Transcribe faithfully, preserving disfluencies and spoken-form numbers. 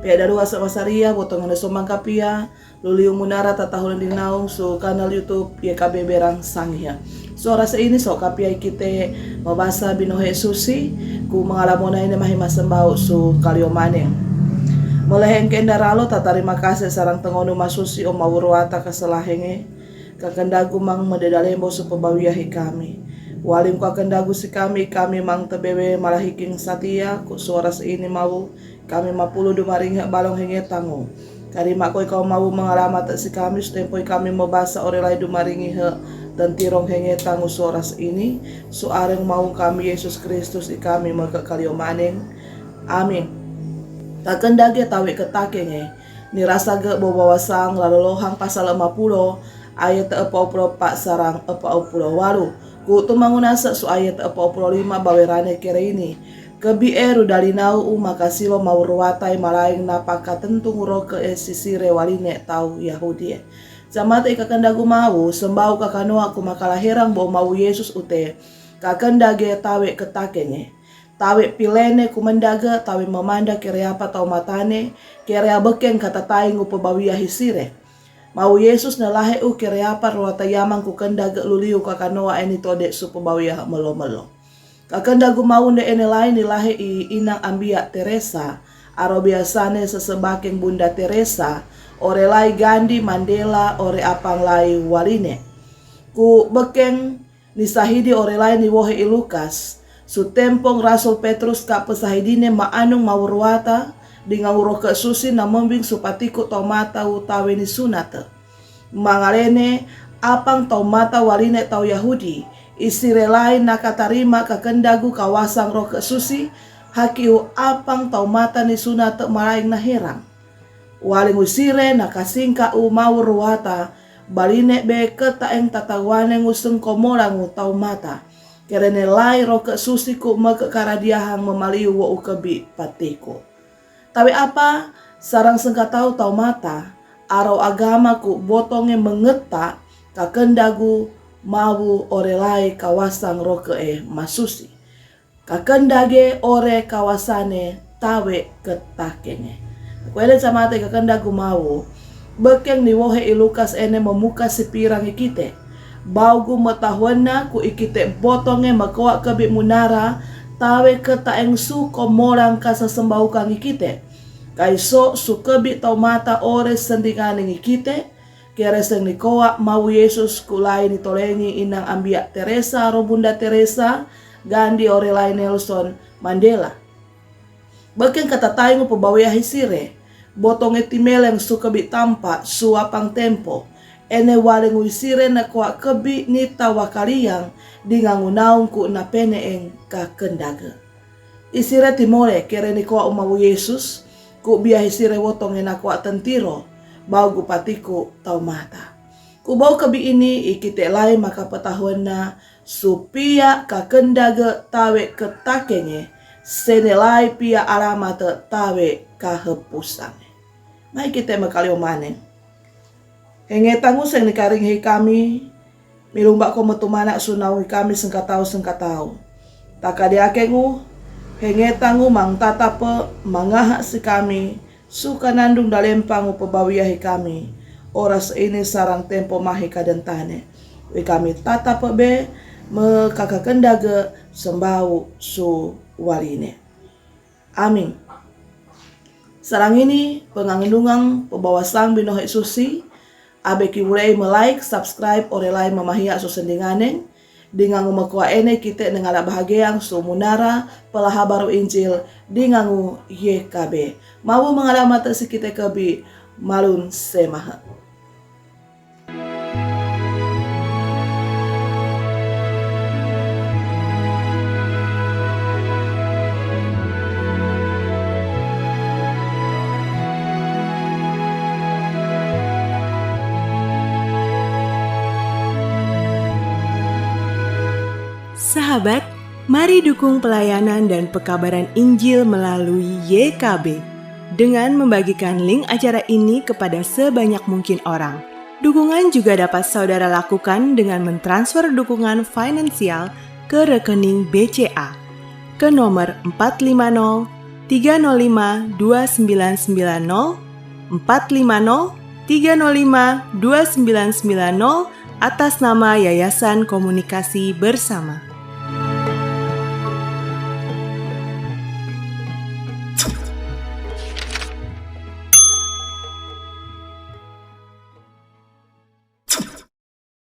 Pe dalu asa masaria, botong ne sombang kapia, luliu munara tatahun dinaung su kanal YouTube Y K B Berang Sangiha. Suara seini so kapia ikite mabasa binohe susi, ku mangalamona ine mahi masembau su kalio maneng. Meleheng kenda ralo, tatarima kasih sarang tengonu masusi o mawuruata kasalahenge, kakendagu mang mededalembo su pebawiahi kami. Waling kakendagu si kami, kami mang tebewe malahiking satia, ku suara seini mau, kami mapulu dumaringi balong henge tangu. Karima koi kau mau mangalama te si kami, sutempoi kami mabasa ore lai dumaringi he tentirong henge tangu suara seini, su areng mau kami Yesus Kristus i kami meke kalio maneng. Amin. Kakendage tawe ketakenge, ni rasa ge bobawa sang lalolohang pasal lima pulo, ayat epa pulo pa sarang epa pulo walu. Ku tumangunasa su ayat epa pulo lima bawerane kere ini. Kebi e rudalinau u makasilo mauruatai malaing napaka tentung roke e sisire waline tau Yahudi e. Jamate i kakendagu mau, sembau kakanoa ku makalaherang bo mau Yesus ute, kakendage tawe ketakenge. Tawe pilene ku mendage, tawe mamanda kereapa tau matane, kerea bekeng katataing u pebawiahi sire. Mau Yesus ne lahe u kereapa roata yamang ku kendage luliu kakanoa eni tode su pebawia melo-melo. Kakendagu mau nde ene lai ni lahe i inang ambia Teresa, aro biasane sesebakeng Bunda Teresa, ore lai Gandhi, Mandela, ore apang lai waline. Ku bekeng ni sahidi ore lai ni wohe i Lukas, su tempong Rasul Petrus ka pesahidine maanung mauruata, dinga uroke susi na membing su patiku tau mata u tawe ni sunate. Mangalene, apang tau mata waline tau Yahudi, isire lai nakatarima kakendagu kawasang roke susi, haki u apang tau mata ni sunate malaing na herang. Waling u sire nakasingka u mauruata, baline be ketaeng tatawane nguseng komolang u tau mata. Kerene lai roke susi ku meke karadiahang memaliu wo u kebi patiku. Tawe apa, sarang sengkatau tau mata, arau agama ku botonge mengeta, kakendagu mau ore lai kawasang roke e masusi. Kakendage ore kawasane tawe ketakenge. Kuele jamate kakendagu mau, bekeng ni wohe i Lukas ene memuka si pirang ikite. Baugu metahuena ku ikite botonge mekoa kebi munara, tawe ketaeng su komolang kasasembau kang ikite. Kaiso su kebi tau mata ore sendingane ngikite, kereseng ni koa mau Yesus ku lai ni tolengi inang ambia Teresa ro Bunda Teresa, Gandhi ore lai Nelson Mandela. Bekeng katataing u pebawiahi sire, botonge timeleng su kebi tampa su apang tempo, ene waling u isire na koa kebi ni tawakaliang dinga ngunaung ku napeneeng kakendage. Isire timole kere ni koa u mau Yesus, ku biahi sire wotonge na koa tentiro, baugu patiku tau mata. Ku bau kebi ini ikite lai makapetahuena, supia kakendage tawe ketakenge, sene lai pia alamate tawe kahepusange. Mai kite mekalio maneng. Henge tangu seng ni karing hei kami, milumba ko metumana sunau hei kami sengkatau-sengkatau. Takadiake ngu, henge tangu mang tatape mangaha si kami, suka nandung dalempang u pebawia hei kami, oras ini sarang tempo mahe kadentane. Wi kami tatape be, mekakakendage sembau su waline. Amin. Sarang ini pengangendungang pebawasang binohe susi, abe ki bulei me-like, subscribe, ore lai mamahia su sendinganeng, dingangu mekoa ene kite nengala bahageang su munara pelaha baru Injil, dingangu Y K B. Mau mengala mate si kite kebi, malun semahe. Sahabat, mari dukung pelayanan dan pekabaran Injil melalui Y K B dengan membagikan link acara ini kepada sebanyak mungkin orang. Dukungan juga dapat saudara lakukan dengan mentransfer dukungan finansial ke rekening B C A ke nomor empat lima nol tiga nol lima dua sembilan sembilan nol, empat lima nol tiga nol lima dua sembilan sembilan nol, atas nama Yayasan Komunikasi Bersama.